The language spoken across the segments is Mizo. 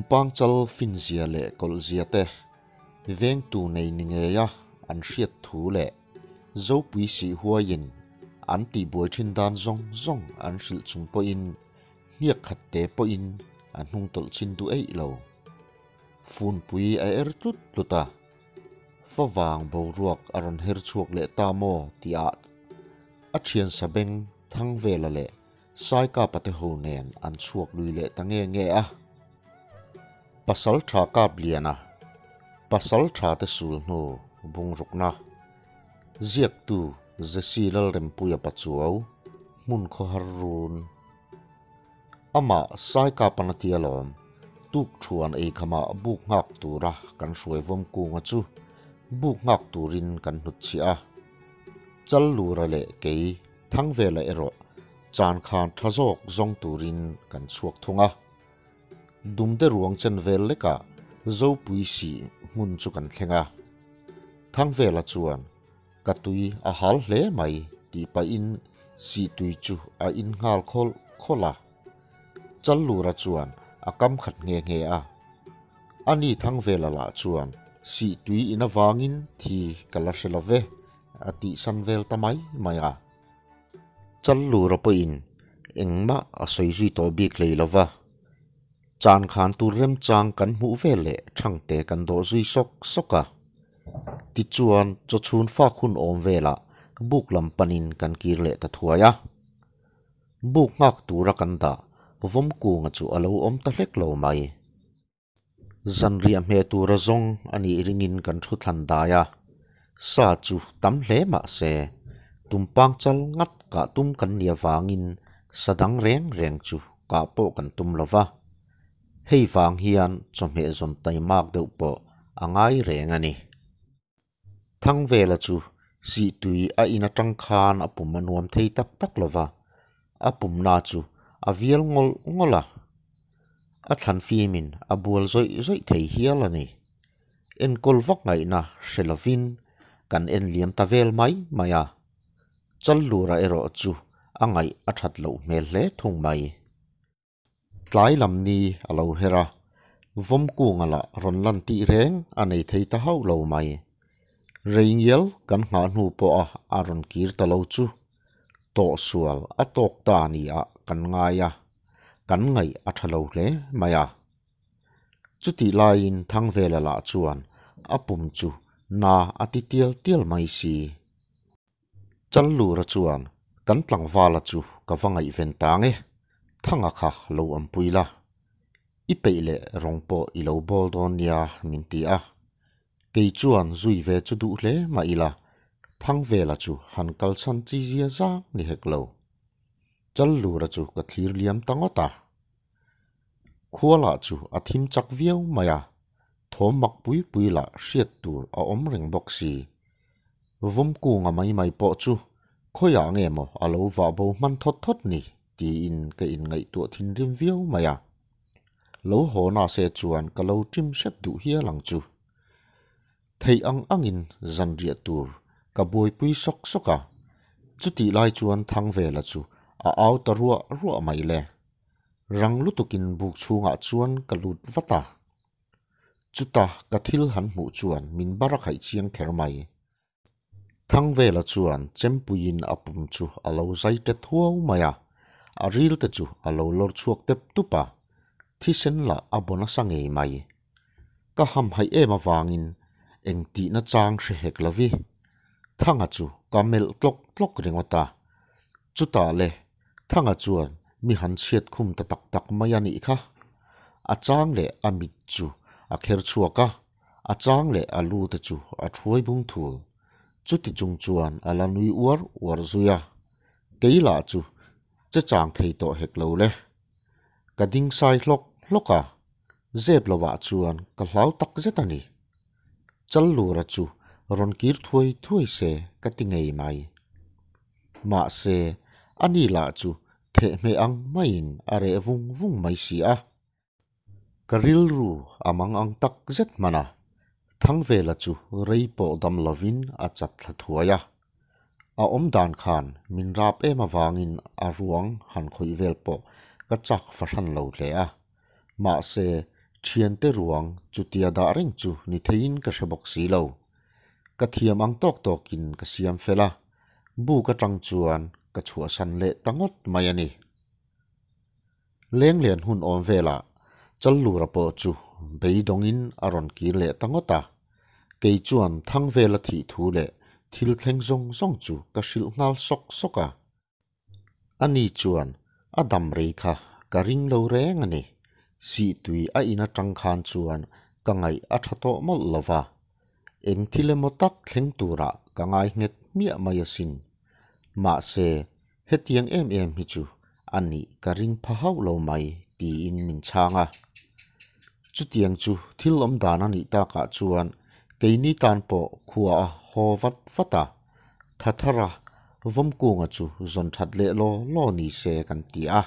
Tumpang chal finzia leh kawlhzia te, vengtu nei ni ngeia an hriat thu leh Zopui sih huaiin an tihbuai thin dan zawng zawng an hrilh chung pawhin hniak khat te pawhin a hnung tawlh chin duh eih lo. Funpui a er tlut tlut a, favang boruak a rawn her chhuak leh ta maw tihah a thian sabeng Thangvela leh Saikapa te ho nen an chhuak lui leh ta nge nge a. Pasal tha kap lian a, pasal tha te sul hnu bungrukna. Ziaktu Jesse Lalrempuia Pachuau, hmun khawhar run. Amah Saikapa na tia lawm, tuk thuan ei khamah buk nghak tura kan hruai vawm kunga chu buk nghak turin kan hnutchhiah a. Chal lura leh kei Thangvela erawh chan khan tha zawk zawng turin kan chhuak thung a. Dumde ruang chen vel lekah Zopui sih hmun chu kan thleng a. Thangvela chuan, Ka tui a hal hle mai tih pahin sih tui chu a in nghal khawlh khawlh a. Challura chuan a kam khat nghe nghe a. Ani Thangvela lah chuan sih tui in avangin thi ka la hre lo ve. A tihsan vel ta mai mai a. Challura pawhin engmah a sawi zui tawh bik hlei lo va. Chan khan tur remchang kan hmuh vel leh thangte kan dawh zui sawk sawk a. Tichuan chawchhun fak hun awm velah buk lam panin kan kir leh ta thuai a. Buk nghak tura kan dah vawmkunga chu a lo awm ta hlek lo mai. Zanriah hmeh tura zawng a nih ringin kan thu thlan dai a, sa chu tam hle mah se, tumpang chal ngat kah tum kan nih avangin sa dang reng reng chu kah pawh kan tum lo va. Hei vang hian chawhmeh zawn taimak deuh pawh a ngai reng a ni. Thangvela chu sihtui a in atang khan a pum a nuam thei tak tak lo va, a pumna chu a vial ngawlh ngawlh a, a thlan fimin a bual zawih zawih thei hial a ni. Enkawl vak ngaihna hre lovin kan en liam ta vel mai mai a, Challura erawh chu a ngaih a that loh hmel hle thung mai. Tlai lam ni a lo her a, Vawmkunga lah rawn lan tih reng a nei thei ta hauh lo mai. Reingial kan nghah hnu pawha a rawn kir ta lo chu tawhsual a tawk ta nia kan ngai a, kan ngaih a tha lo hle mai a. Chutih laiin Thangvela lah chuan a pum chu na a ti tial tial mai si. Challura chuan, Kan tlangvala chu ka va ngaihven tang e, Thanga kha lo awmpui la. I peih leh rawng pawh i lo bawl dawn nia min ti a. Kei chuan zui ve chu duh hle mah ila, Thangvela chu han kalchhan chi zia zang ni hek lo. Challura chu ka thlir liam ta ngawt a. Khua lah chu a thim chak viau mai a, thawm mak pui pui lah hriat tur a awm reng bawk si. Vawmkunga mai mai pawh chu khawiah nge maw a lo vah bo hman thawt thawt ni tiin ka inngaihtuah thinrim viau mai a. Lo haw na se chuan ka lo ṭim hrep duh hial ang chu. Theih ang angin zanriah tur ka buaipui sawk sawk a, chutih lai chuan Thangvela chu a au ta ruah ruah mai le. Rang lutukin buk chhungah chuan ka lut vat a. Chuta ka thil han hmuh chuan min bar a khaih chiang kher mai. Thangvela chuan chempuiin a pum chu a lo zai ta thuau mai a, a ril te chu a lo lawr chhuak tep tup a, thisen lah a baw nasa ngei mai. Ka hamhaih em avangin eng tihna chang hre hek lovi. Thanga chu ka melh tlawk tlawk ringawt a. Chutah le Thanga chuan mi han chhiat khum ta tak tak mai a nih kha. A chang leh a mit chu a kher chhuak a, a chang leh a lu te chu a thuai bung thul. Chuti chung chuan a la nui uar uar zui a, kei lah chu che chang thei tawh hek lo le. Ka ding sai hlawk hlawk a, zep lovah chuan ka hlau tak zet a ni. Challura chu rawn kir thuai thuai se ka ti ngei mai. Mahse, ani lah chu thehhmeh ang maiin a reh vung vung mai si a. Ka rilru a mang ang tak zet hman a, Thangvela chu rei pawh dam lovin a chat thla thuai a. A awm dan khan min rap em avangin a ruang han khawih vel pawh ka chak fahran lo hle a. Mahse, Thiante ruang chutia dah reng chu ni theiin ka hre bawk si lo. Ka thiam ang tawk tawkin ka siam fel a, buk atang chuan ka chhuahsan leh ta ngawt mai a ni. Lenglen hun awm velah Challura pawh chu beidawngin a rawn kir leh ta ngawt a, kei chuan Thangvela thih thu leh thil thleng zawng zawng chu ka hrilh nghal sawk sawk a. Ani chuan a dam rei kha ka ring lo reng a ni. Sihtui a in atang khan chuan ka ngaih a tha tawh mawlh lo va, eng thil emaw tak thleng turah ka ngai nghet hmiah mai asin. Mahse, hetiang em em hi chu a nih ka ring pha hauh lo mai tiin min chhang a. Chutiang chu thil awm dan a nih takah chuan keini tan pawh khua a haw vat vat a, Thathara Vawmkunga chu zawn that leh law law ni se kan ti a.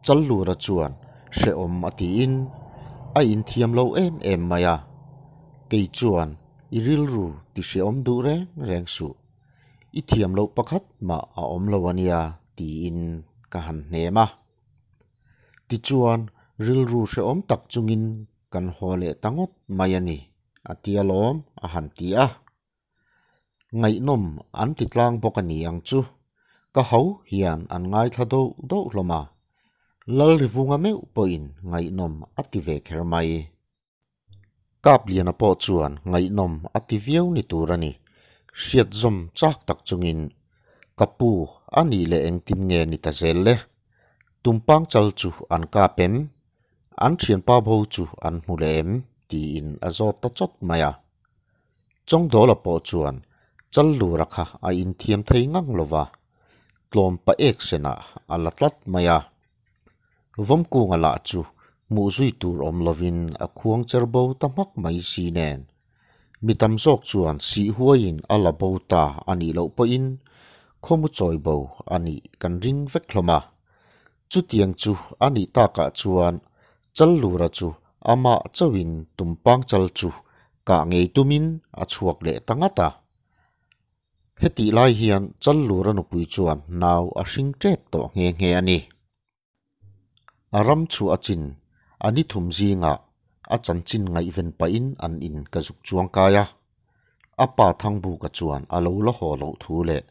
Challura chuan hrehawm a tiin a inthiam lo em em mai a, kei chuan i rilru ti hrehawm duh reng reng suh. I thiam loh pakhat mah a awm lo a nia tiin ka han hnem a. Tichuan rilru hrehawm tak chungin kan haw leh ta ngawt mai a ni a ti alawm a han ti a. Ngaihnawm an ti tlang bawk a ni ang chu. Ka ho hian an ngaithla doh doh hlawm a. Lalrivunga meuh pawhin ngaihnawm a ti ve kher mai. Kapliana pawh chuan ngaihnawm a ti viau ni tur a ni. Hriat zawm chak tak chungin, Ka pu, a nih leh engtin nge ni ta zel le? Tumpang chal chu an kap em? An thianpa bo chu an hmu leh em? tiin a zawt ta chawt mai a. Chawngdawla pawh chuan Challura kha a inthiam thei ngang lo va, tlawm pa ek senah a la tlat mai a. Vawmkunga lah chu hmuh zui tur awm lovin a khuang cher bo ta hmak mai si nen. Mi tam zawk chuan sih huaiin a la bo ta a nih loh pawhin khawmu chawi bo a nih kan ring vek hlawm a. Chutiang chu a nih takah chuan Challura chu amah chauhin tumpang chal chu kah ngei tumin a chhuak leh ta ngat a. Hetih lai hian Challura nupui chuan nau a hring tep tawh nghe nghe a ni. A ram chhuah a chin, a ni thum zingah a chanchin ngaihven pahin an in ka zuk chuang kai a. A pa Thangbuka chuan a lo la haw loh thu leh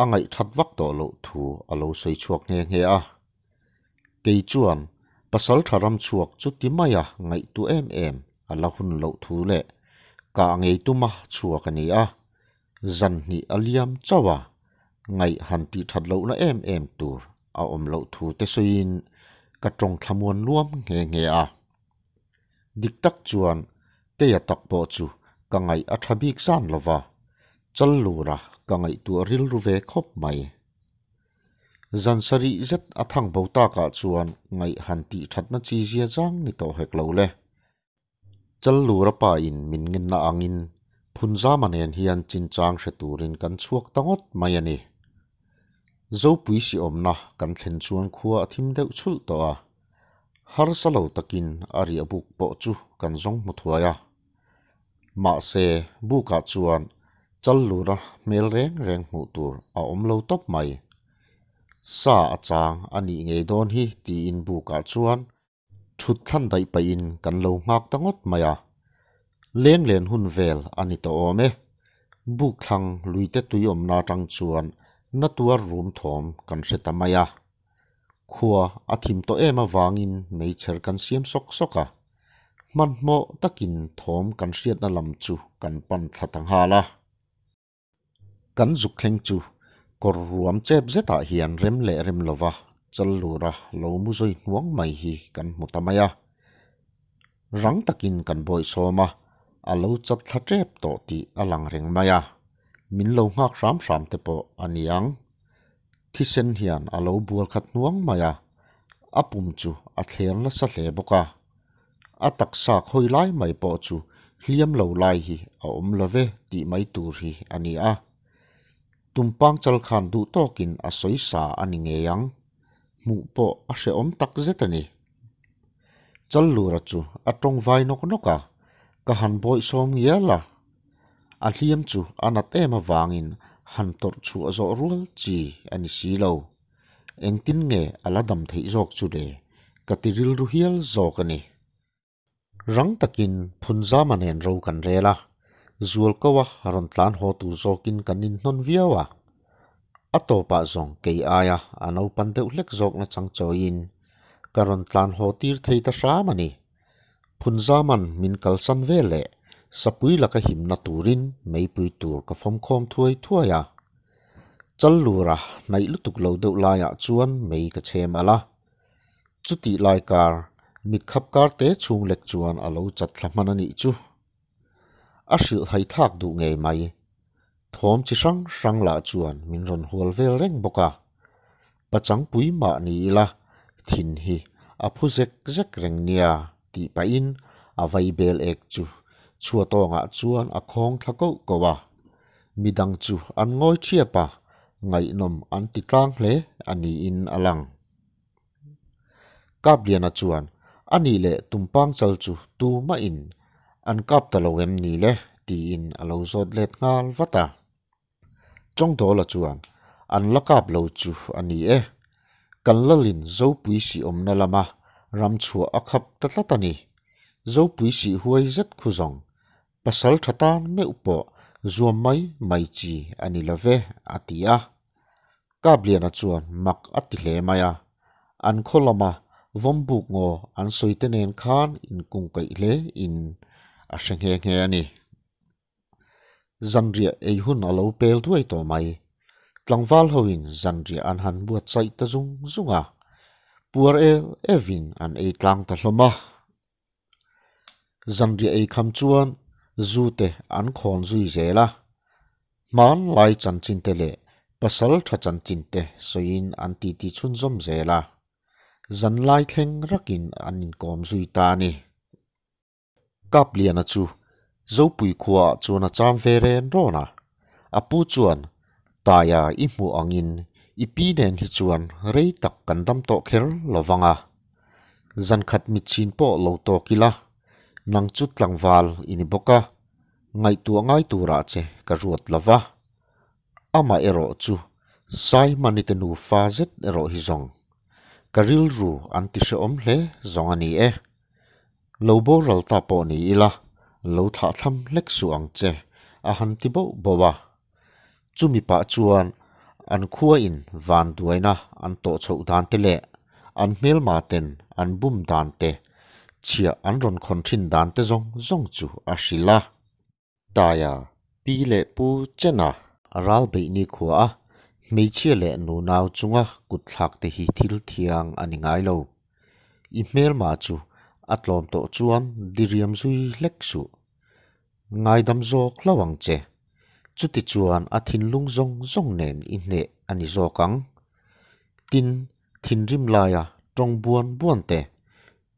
a ngaihthat vak tawh loh thu a lo sawi chhuak nghe nghe a. Kei chuan pasal tha ram chhuak chu ti maia ngaihtu em em a la hun loh thu leh kah ngei tuma chhuak a ni a, zan hnih a liam chauh a, ngaih han tih that lohna em em tur a awm loh thu te sawiin ka tawng thlamuan luam nghe nghe a. Dik tak chuan keia tak pawh chu ka ngaih a tha bik zan lo va, Challura ka ngaihtuah rilru ve khawp mai. Zan sarih zet a thang bo takah chuan ngaih han tih thatna chi zia zang ni tawh hek lo le. Challura pa in min ngenna angin Phunzama nen hian chinchang hre turin kan chhuak ta ngawt mai a ni. Zopui siawmna kan thlen chuan khua a thim deuh chhulh tawh a, harsa lo takin a riah buk pawh chu kan zawng hmu thuai a. Mahse, bukah chuan Challura hmel reng reng hmuh tur a awm lo tawp mai. Sa a chang a nih ngei dawn hi tiin bukah chuan Thut thlan daih pahin kan lo nghak ta ngawt mai a, lenglen hun vel a ni tawh awm e. Buk thlang luite tui awmna atang chuan na tuar rum thawm kan hre ta mai a. Khua a thim tawh em avangin meichher kan siam sawk sawk a, hmanhmawh takin thawm kan hriatna lam chu kan pan thla ta nghal a. Kan zuk thleng chu kawr ruam chep zetah hian rem leh rem lova Challura lo mu zawi hnuang mai hi kan hmu ta mai a. Rang takin kan bawihsawm a, a lo chat thla tep tawh tih a lang reng mai a. Min lo nghak hram hram te pawh a ni ang. Thisen hian a lo bual khat hnuang mai a, a pum chu a thler nasa hle bawk a. A taksa khawi lai mai pawh chu hliam lo lai hi a awm lo ve tih mai tur hi a ni a. Tumpang chal khan duh tawkin a sawi sa a ni ngei ang. Hmuh pawh a hrehawm tak zet a ni. Challura chu a tawng vai nawk nawk a, ka han bawihsawm ngial a. A hliam chu a nat em avangin han tawrh chhuah zawh rual chi a ni si lo. Engtin nge a la dam theih zawk chu le? Ka ti rilru hial zawk a ni. Rang takin Phunzama nen ro kan rel a, Zualko-a rawn tlan haw tur zawkin kan inhnawn viau a. A tawpah zawng kei aia a naupan deuh hlek zawkna chang chawiin ka rawn tlan haw tir thei ta hram a ni. Phunzaman min kalsan ve leh sapui laka himna turin meipui tur ka fawmkhawm thuai thuai a. Challura hnaih lutuk lo deuh laiah chuan mei ka chhem alh a. Chutih lai kar, mitkhap kar te chhung lek chuan a lo chat thla hman a nih chu. A hrilh hai thak duh ngei mai. Thawm chi hrang hrang lah chuan min rawn hual vel reng bawk a. Pachangpui mah ni ila thin hi a phu zek zek reng nia tih pahin a vai bel ek chu chhuatawngah chuan a khawng thla koh koh a. Midang chu an ngawi thiap a, ngaihnawm an ti tlang hle a niin a lang. Kapliana chuan, A nih leh tumpang chal chu tumahin an kap ta lo em ni le? tiin a lo zawt let nghal vat a. Chawngdawla chuan, An la kap lo chu a ni e. Kan lalin Zopui sih awmna lama ram chhuah a khap ta tlat a ni. Zopui sih huai zet khu zawng pasal tha tan meuh pawh zuam mai mai chi a ni lo ve, a ti a. Kapliana chuan mak a ti hle mai a, an khaw lama vawmbuk ngaw an sawi te nen khan inkungkaih hle in a hre nghe nghe a ni. Zanriah ei hun a lo pel duai tawh mai. Tlangval hoin zanriah an han buatsaih ta zung zung a, puar el evin an ei tlang ta hlawm a. Zanriah ei kham chuan zu te an khawn zui zel a, hmanlai chanchin te leh pasal tha chanchin te sawiin an titi chhunzawm zel a, zanlai thleng rakin an inkawm zui ta a ni. Kapliana chu Zopui khuaah chuan a cham ve ren rawn a, a pu chuan Taia i hmuh angin i pi nen hi chuan rei tak kan dam tawh kher lo vang a, zankhat mitchhin pawh lo tawk ila, nang chu tlangval i ni bawk a, ngaihtuah ngai turah che ka ruat lo va. Amah erawh chu Saimani te nufa zet erawh hi zawng ka rilru an ti hrehawm hle zawng a ni e. Lo boral ta pawh ni ila, lo thlahthlam hlek suh ang che, a han ti boh boh a. Chumi pah chuan an khuain van duaina an tawh chhoh dan te leh an hmelma ten an bum dan te, chhiah an rawn khawn thin dan te zawng zawng chu a hrilh a. Taia, pi leh pu Chena ral beih ni khua a, hmeichhia leh nunau chunga kut thlak te hi thil thiang a ni ngai lo. I hmelma chu a tlawm tawh chuan diriam zui hlek suh. Ngaidam zawk hlo ang che. Chuti chuan a thinlung zawng zawng nen i hneh a ni zawk ang. Tin, thinrim laia tawng buan buan te,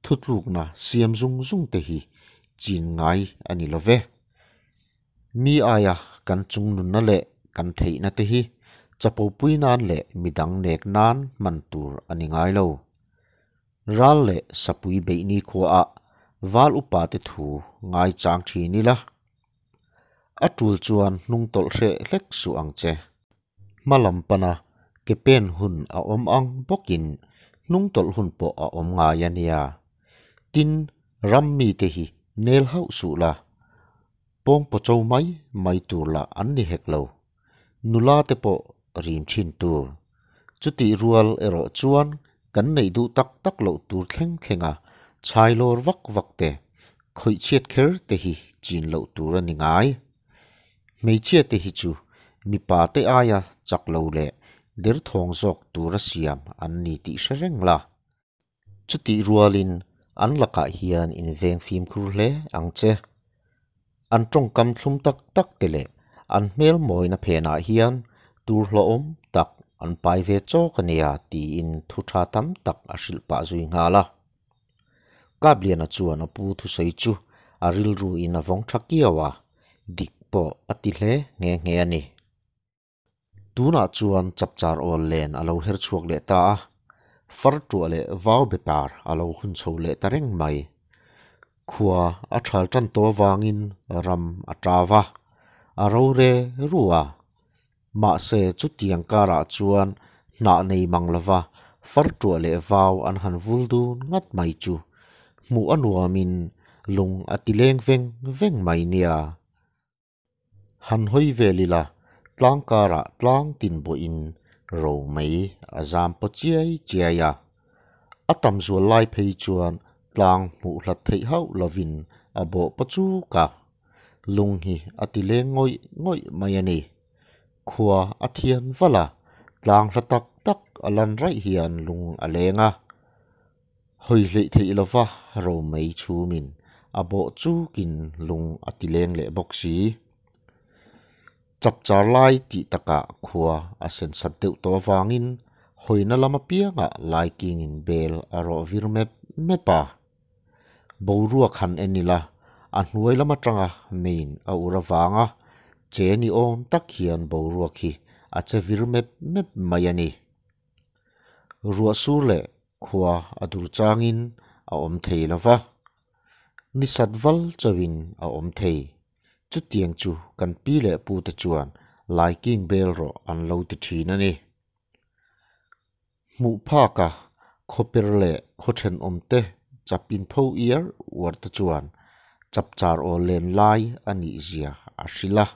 thutlukna siam zung zung te hi chin ngai a ni lo ve. Mi aia kan chungnunna leh kan theihna te hi chapopui nan leh midang nek nan hman tur a ni ngai lo. Ral leh sapui beihni khuaah val upa te thu ngai chang thin ila. A tul chuan hnung tawlh hreh hlek suh ang che. Hma lam pana ke pen hun a awm ang bawkin hnung tawlh hun pawh a awm ngai a nia. Tin, ram mite hi nel hauh suh la, pawngpaw cho mai mai tur lah an ni hek lo. Nula te pawh rim thin tur. Chutih rual erawh chuan kan neih duh tak tak loh tur thleng thlenga chhai lawr vak vak te, khawih chhiat kher te hi chin loh tur a ni ngai. Hmeichhia te hi chu mipa te aia chak lo leh derthawng zawk tura siam an ni tih hre reng la. Chutih rualin an lakah hian inveng fimkhur hle ang che. An tawngkam thlum tak tak te leh an hmel mawina phenah hian tur hlawhawm tak an pai ve chawk a nia tiin thu tha tam tak a hrilh pah zui nghal a. Kapliana chuan a pu thusawi chu a rilruin a vawng tha kiau a, dik pawh a ti hle nghe nghe a ni. Tunah chuan chapchar awl len a lo her chhuak leh ta a, far tuah leh vau be par a lo hun chho leh ta reng mai. Khua a thal tan tawh avangin ram a tau a, a ro re ru a. Mahse chutiang karah chuan hnah nei mang lova far tuah leh vau an han vul dun ngat mai chu hmuh a nuamin Lung a ti leng veng veng mai nia. Han hawi vel ila, tlang karah tlang tin bawhin ro mai a zam paw chiai chiai a. A tam zual lai phei chuan tlang hmuh hlat theih hauh lovin a bawh paw chuk a. Lung hi a ti leng ngawih ngawih mai a ni. Khua a thian val a, tlang hla tak tak a lan raih hian lung a leng a. Hawi hleih theih lova ro mai chhumin a bawh chukin lung a ti leng leh bawk si. Chapchar lai tih takah khua a sen sat deuh tawh avangin hawina lam apiangah laikingin bel a rawh vir mep mep a. Boruak han en ila a hnuai lam atanga main a ur avanga che ni awm tak hian boruak hi a che vir mep mep mai a ni. Ruah sur leh khua a dur changin a awm thei lo va, ni sat val chauhin a awm thei. Chutiang chu kan pi leh pu te chuan laiking bel rawh an lo ti thin a ni. Hmuh phaka khawper leh khaw thenawm te chapin pho iar uar te chuan chapchar aw len lai a nih zia a hrilh a.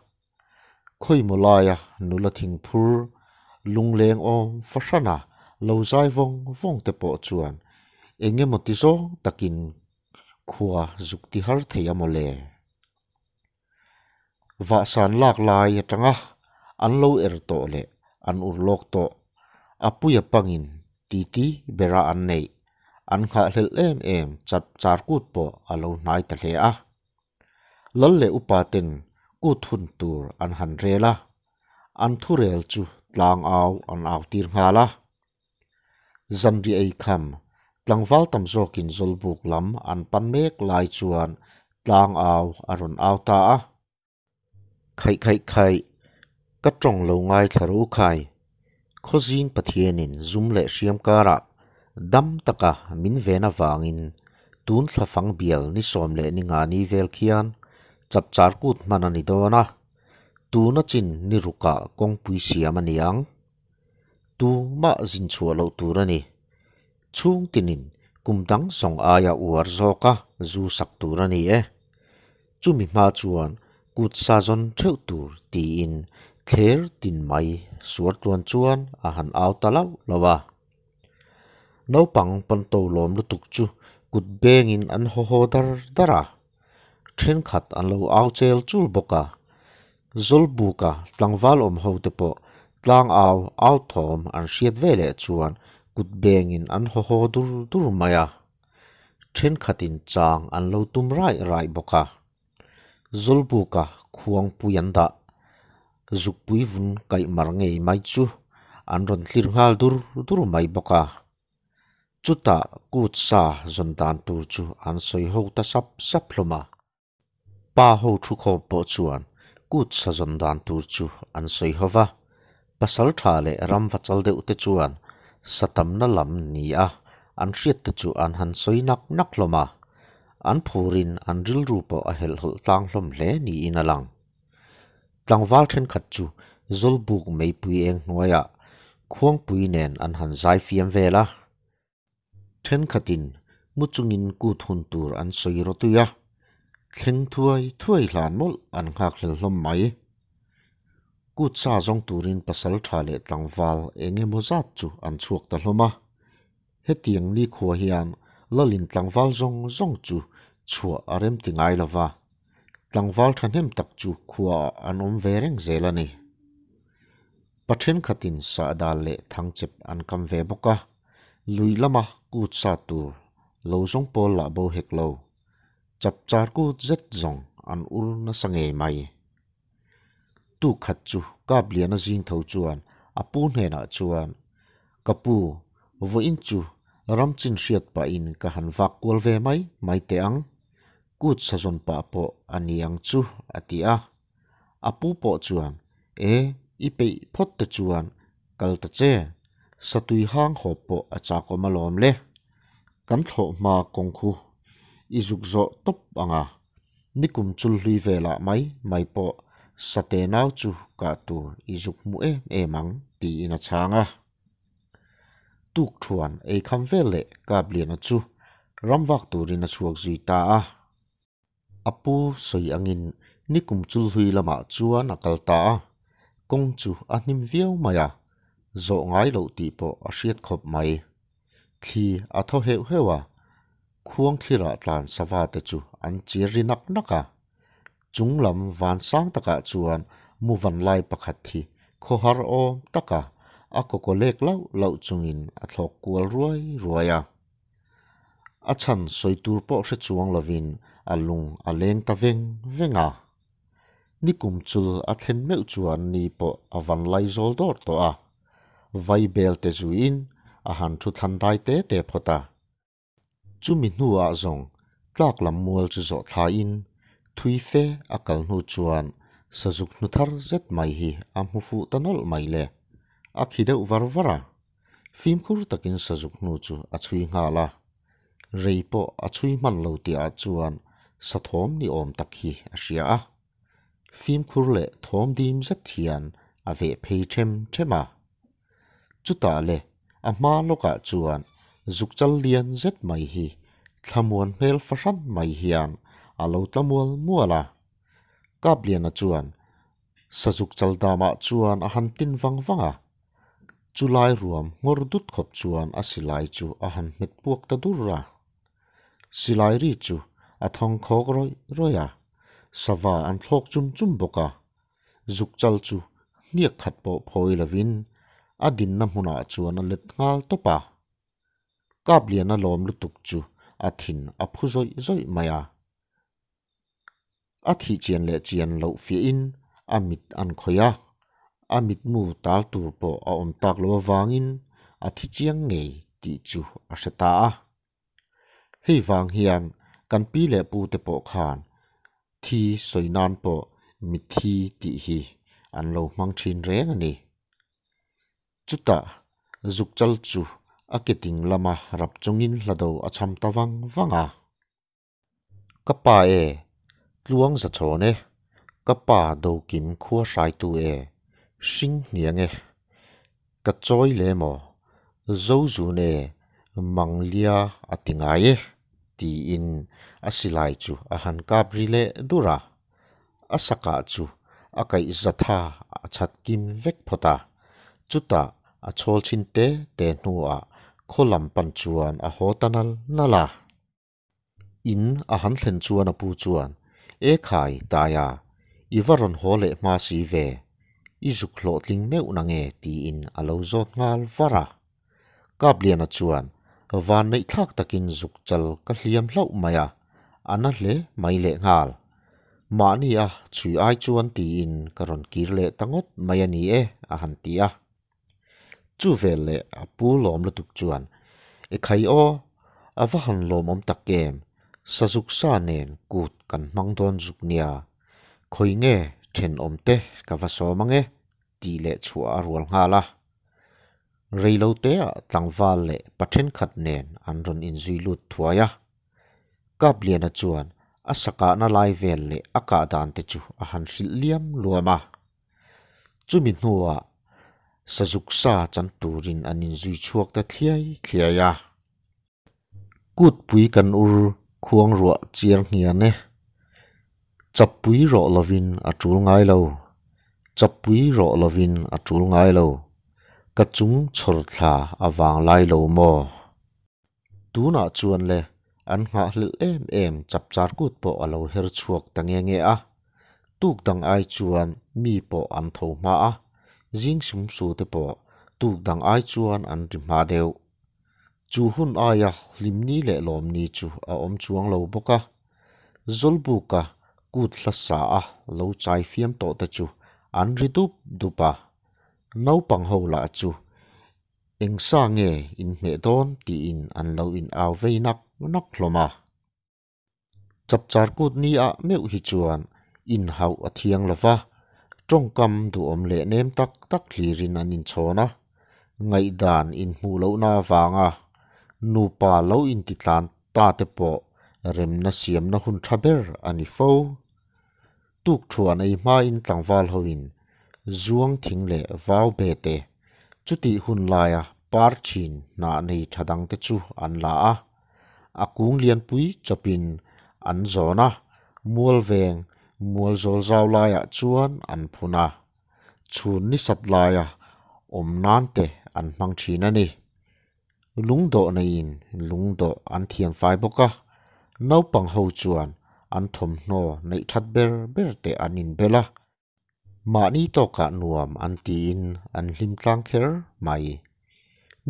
Khawimaw laia nula thingphur lungleng awm fahrana lo zai vawng vawng te pawh chuan eng emaw ti zawng takin khua zuk ti har thei a maw le? Vahsan lak lai atanga an lo er tawh leh an ur lawk tawh a puia pangin titi bera an neih an nghahhlelh em em chap char kut pawh a lo hnai ta hle a. Lal leh upa ten kut hun tur an han rel a, an thurel chu tlang au an au tir nghal a. Zanriah ei kham, tlangval tam zawkin Zawlbuk lam an pan mek lai chuan tlang au a rawn au ta a. Khaih khaih khaih, ka tawng lo ngaithla ru khai. Khawzing Pathianin zum leh hriam karah dam taka min ven avangin tun thlafang bial ni sawm leh ni nga ni vel khian chapchar kut hman a ni dawn a, tuna chin ni rukah kawngpui siam a ni ang. Tu mah zin chhuah loh tur a ni. Chhung tinin kum dang zawng aia uar zawka zu sak tur a ni e. Chumi hma chuan kut sa zawn theuh tur tiin thler tin mai suar tluan chuan a han au ta lauh lauh a. Naupang pawnto lawm lutuk chu kut bengin an haw haw dar dar a. Thenkhat an lo au chel chul bawk a. Zawlbuka tlangval awm ho te pawh tlang au au thawm an hriat ve leh chuan kut bengin an haw haw dur dur mai a. Thenkhatin chang an lo tum raih raih bawk a. Zawlbuka khuangpui an dah zukpui vun kaih mar ngei mai chu an rawn thlir nghal dur dur mai bawk a. Chutah kut sa zawn dan tur chu an sawi ho ta sap sap hlawm a. Pa ho thukhawm pawh chuan kut sa zawn dan tur chu an sawi ho va. Pasal tha leh ram va chal deuh te chuan sa tamna lam ni a an hriat te chu an han sawi nak nak hlawm a. An phurin an rilru pawh a helhhawlh tlang hlawm hle niin a lang. Tlangval thenkhat chu Zawlbuk meipui eng hnuaiah khuangpui nen an han zai fiam vel a. Thenkhatin mu chungin kut hun tur an sawi rawtui a, thleng thuai thuai hlan mawlh an nghakhlel hlawm mai. Kut sa zawng turin pasal tha leh tlangval eng emaw zat chu an chhuak ta hlawm a. Hetiang nikhua hian Lalin tlangval zawng zawng chu chhuah a rem ti ngai lova, tlangval thahnem tak chu khuaah an awm ve reng zel a ni. Pa thenkhatin sahdal leh thangchep an kam ve bawk a, lui lama kut sa tur lo zawng pawl lah bo hek lo. Chapchar kut zet zawng an ur nasa ngei mai. Tuk khat chu Kapliana zing tho chuan a pu hnenah chuan, Ka pu, vawiin chu ram chin hriat pahin ka han vak kual ve mai mai teh ang. Kut sa zawn pah pawh a ni ang chu, a ti a. A pu pawh chuan, E, i peih phawt te chuan kal ta che, satui hang hawp pawh a chakawm alawm le. Kan thlawh hma kawng khu i zuk zawh tawp ang a, nikum chulhlui velah mai mai pawh sate nau chu kah tur i zuk hmu em em ang, tiin a chhang a. Tuk thuan ei kham vel leh Kapliana chu ramvak turin a chhuak zui ta a. A pu sawi angin nikum chulhlui lamah chuan a kal ta a, kawng chu a hnim viau mai a, zawh ngai loh tih pawh a hriat khawp mai. Thli a thaw heuh heuh a, khuang thlirah tlan sava te chu an chir ri nak nak a. Chung lam van sang takah chuan mu van lai pakhat hi khawhar awm taka a kawkaw lek lauh lauh chungin a thlawk kual ruai ruai a. A chhan sawi tur pawh hre chuang lovin a lung a leng ta veng veng a. Nikum chul a thlen meuh chuan ni pawh a van lai zawl dawr tawh a. Vai bel te zuiin a han thu thlan dai te te phawt a. Chumi hnuah zawng tlak lam mual chu zawh thlaiin thui fe a kal hnu chuan sazuk hnu thar zet mai hi a hmu fuh ta nawlh mai le. A khi deuh var var a. Fimkhur takin sazuk hnu chu a chhui nghal a. Rei pawh a chhui hman lo tihah chuan sathawm ni awm tak hi a hria a. Fimkhur leh thawm dim zet hian a veh phei them them a. Chutah le a hma lawkah chuan zukchal lian zet mai hi thlamuan hmel fahran mai hian a lo tla mual mual a. Kapliana chuan sazuk chal damah chuan a han tin vang vang a. Chu lai ruam nghawr dut khawp chuan a silai chu a han hmet puak ta dur a. Silai ri chu a thawng khawk rawih rawih a, sava an thlawk chum chum bawk a. Zuk chal chu hniak khat pawh phawi lovin a dinna hmunah chuan a let nghal tawp a. Kapliana lawm lutuk chu a thin a phu zawih zawih mai a. A thih chian leh chian loh fiahin a mit an khawih a, a mitmu tal tur pawh a awm tak loh avangin a thi chiang ngei tih chu a hre ta a. Hei vang hian kan pi leh pu te pawh khan thi sawi nan pawh mitthi tih hi an lo hmang thin reng a ni. Chutah zukchal chu a ke ding lama rap chungin hlado a cham ta vang vang a. Ka pa e, tluang za chhawn e, ka pa dokim khua hraitu e, hring hniang e, ka chawi le maw, zo zun e, mang lia a ti ngai e, tiin a silai chu a han kap ri leh dur a. A sakah chu a kaih zatha a chhat kim vek phawt a, chutah a chhawl chhin te te hnuah khaw lam pan chuan a haw ta nal nal a. In a han thlen chuan a pu chuan, E khai, Taia, i va rawn haw leh hma si ve, i zuk hlawhtling meuh na nge? tiin a lo zawt nghal var a. Kapliana chuan, Van neihthlak takin zuk chal ka hliam hlauh mai a, a na hle mai leh nghal. Mahni a chhui ai chuan tiin ka rawn kir leh ta ngawt mai a ni e, a han ti a. Chu vel leh a pu lawm lutuk chuan, E khai aw, a va han lawmawm tak em, sazuk sa nen kut kan hmang dawn zuk nia, khawi nge thenawm te ka va sawm ang e, tih leh chhuah a rual nghal a. Reiloteah tlangval leh pa thenkhat nen an rawn inzui lut thuai a. Kapliana chuan a sakahna lai vel leh a kah dan te chu a han hrilh liam luam a. Chumi hnuah sazuk sa chan turin an inzui chhuak ta thliai thliai a. Kutpui kan ur khuang ruah chiar hnian e. Chappui rawh lovin a tul ngai lo. Chappui rawh lovin a tul ngai lo. Ka chung chhawr thla a vang lai lo maw? Tunah chuan le an nghahhlelh em em chapchar kut pawh a lo her chhuak ta nge nge a. Tuk dang ai chuan mi pawh an tho hma a, zing sum su te pawh tuk dang ai chuan an ri hma deuh. Chu hun aia hlimni leh lawmni chu a awm chuang lo bawk a. Zawlbuka kut hla sa a lo chai fiam tawh te chu an ri dup dup a. Naupang ho lah chu Eng sa nge in hmeh dawn tiin an lo in au vei nak nak hlawm a. Chapchar kut ni ah meuh hi chuan in hauh a thiang lo va, tawngkam duhawm leh nem tak tak hlirin an inchhawn a. Ngaihdan in hmuh lohna avanga nupa lo intitlan ta te pawh remna siamna hun tha ber a ni fo. Tuk thuan ei hmain tlangval hoin zuang thing leh vau be te, chutih hun laia par thin hnah nei tha dang te chu an la a. A kung lianpui chawpin an zawn a, Mualveng mualzawl zau laiah chuan an phun a, chhun ni sat laia awm nan te an hmang thin a ni. Lungdawh neiin lungdawh an thian fai bawk a, naupang ho chuan an thawmhnaw neih that ber ber te an inbel a, mahni tawkah nuam an tiin an hlim tlang kher mai.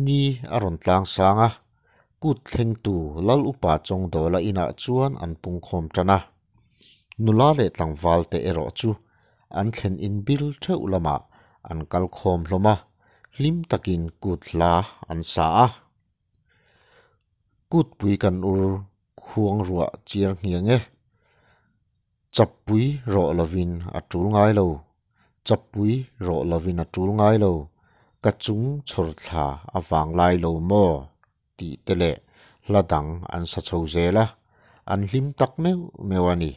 Ni a rawn tlang sang a, kut thlengtu Lal Upa Chawngdawla inah chuan an pungkhawm tan a. Nula leh tlangval te erawh chu an thlen in bil theuh lamah an kal khawm hlawm a, hlim takin kut hla an sa a. Kutpui kan ur khuang ruah chiar nghiang e. Chappui rawh lovin a tul ngai lo, chappui rawh lovin a tul ngai lo, ka chung chhawr thla a vang lai lo maw? tih te leh hla dang an sa chho zel a, an hlim tak meuh meuh a ni.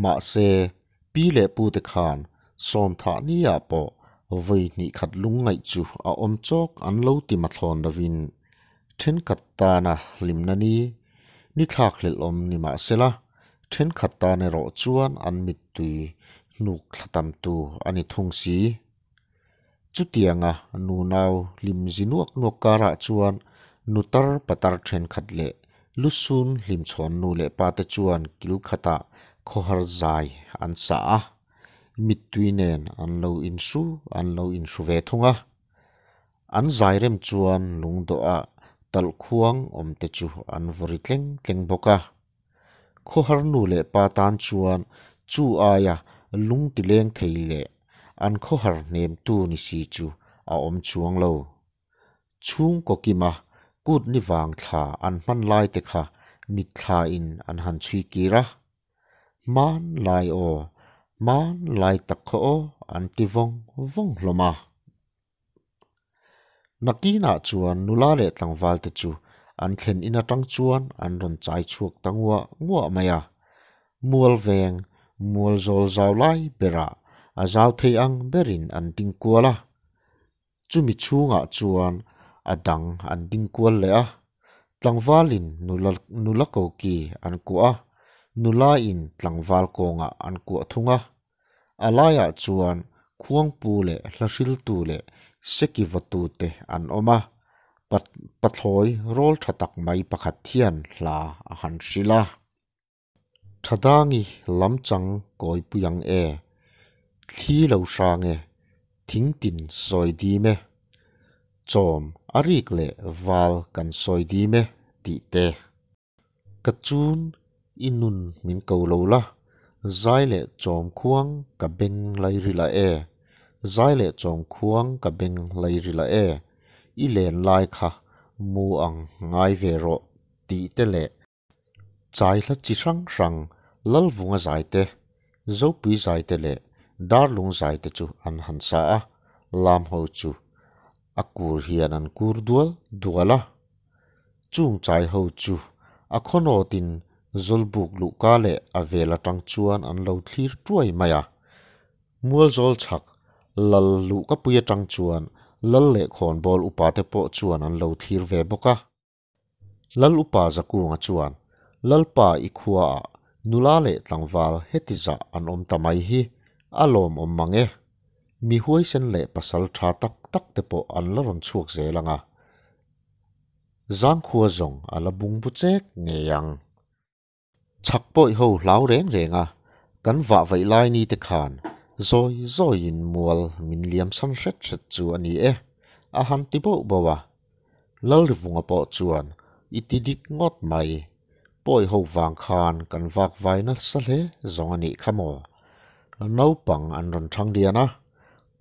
Mahse, pi leh pu te khan sawmthah niah pawh vawi hnih khat lungngaih chu a awm chawk an lo ti mathlawn lovin thenkhat tana hlimna ni, ni thlak hlelh awm ni mahsela thenkhat tan erawh chuan an mittui hnuk thla tamtu a ni thung si. Chutianga nunau hlim zi nuak nuak karah chuan nutar patar thenkhat leh lusun hlimchhawn nu leh pa te chuan kil khatah khawhar zai an sah a, mittui nen an lo inhru an lo inhru ve thung a. An zai rem chuan lungdawhah talhkhuang awm te chu an vawri tleng tleng bawk a. Khawhar nu leh pa tan chuan chu aia lung ti leng thei leh an khawhar hnemtu ni si chu a awm chuang lo. Chhungkaw kima kut ni vang thla an hman lai te kha mitthla in an han chhui kir a. Hman lai aw, hman lai tak khaw aw an ti vawng vawng hlawm a. Nakinah chuan nula leh tlangval te chu an thlen in atang chuan an rawn chai chhuak ta nguah nguah mai a. Mual veng, mual zawl zau lai berah a zau thei ang berin an ding kual a. Chumi chhungah chuan a dang an ding kual leh a. Tlangvalin nula nula koki an kuah a, nula in tlangval kawngah an kuah thung a. A laiah chuan khuangpu leh hlahriltu leh seki vawtute an awm a, pathlawi rawl tha tak mai pakhat hian hla a han hrilh a. Thadangi lam chang kawipui ang e, thli lo hrang e, thing tin sawi dim e, chawm a rik leh val kan sawi dim e tih te. Ka chun i nun min ko lo la, zai leh chawm khuang ka beng lai rila e, zai leh chawm khuang ka beng lai rila e, i len lai kha mu ang ngai ve rawh tih te leh chai hla chi hrang hrang Lalvunga zai te, Zopui zai te leh Darlung zai te chu an han sa a, lam ho chu a kur hian an kur dual dual a. Chung chai ho chu a khawnawtin Zawlbuk luhka leh a vel atang chuan an lo thlir tuai mai a. Mualzawl chhak Lal luhkapui atang chuan Lal leh khawnbawl upa te pawh chuan an lo thlir ve bawk a. Lal upa Zakunga chuan Lalpa i khuaah nula leh tlangval heti zah an awm ta mai hi a lawmawm mang e. Mi huaisen leh pasal tha tak tak te pawh an la rawn chhuak zel ang a. Zangkhua zawng a la bung bu chek ngei ang. Chhak pawih ho hlau reng reng a, kan vah vaih lai ni te khan zawi zawiin mual min liam san hret hret chu a ni e, a han ti bauh bauh a. Lalrivunga pawh chuan i ti dik ngawt mai, pawi ho vang khan kan vak vai nasa hle zawng a nih kha maw? Naupang an rawn thang lian a,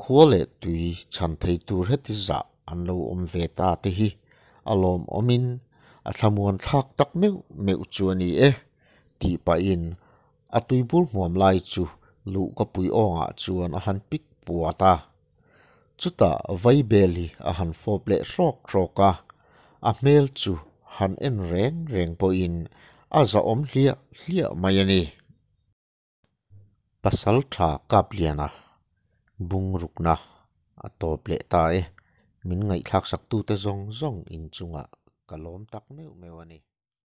khua leh tui chhan thei tur heti zah an lo awm ve ta te hi a lawmawmin a thlamuan thlak tak meuh meuh chu a ni e, tih pahin a tuibur hmuam lai chu luhkapui awngah chuan a han pik puat a. Chutah Vaibel hi a han fawp leh hrawk hrawk a, a hmel chu han en reng reng pawhin a zahawm hliah hliah mai a ni. Pasal tha Kapliana bungrukna a tawp leh ta e, min ngaihthlaksaktute zawng zawng inchungah ka lawm tak meuh meuh a ni.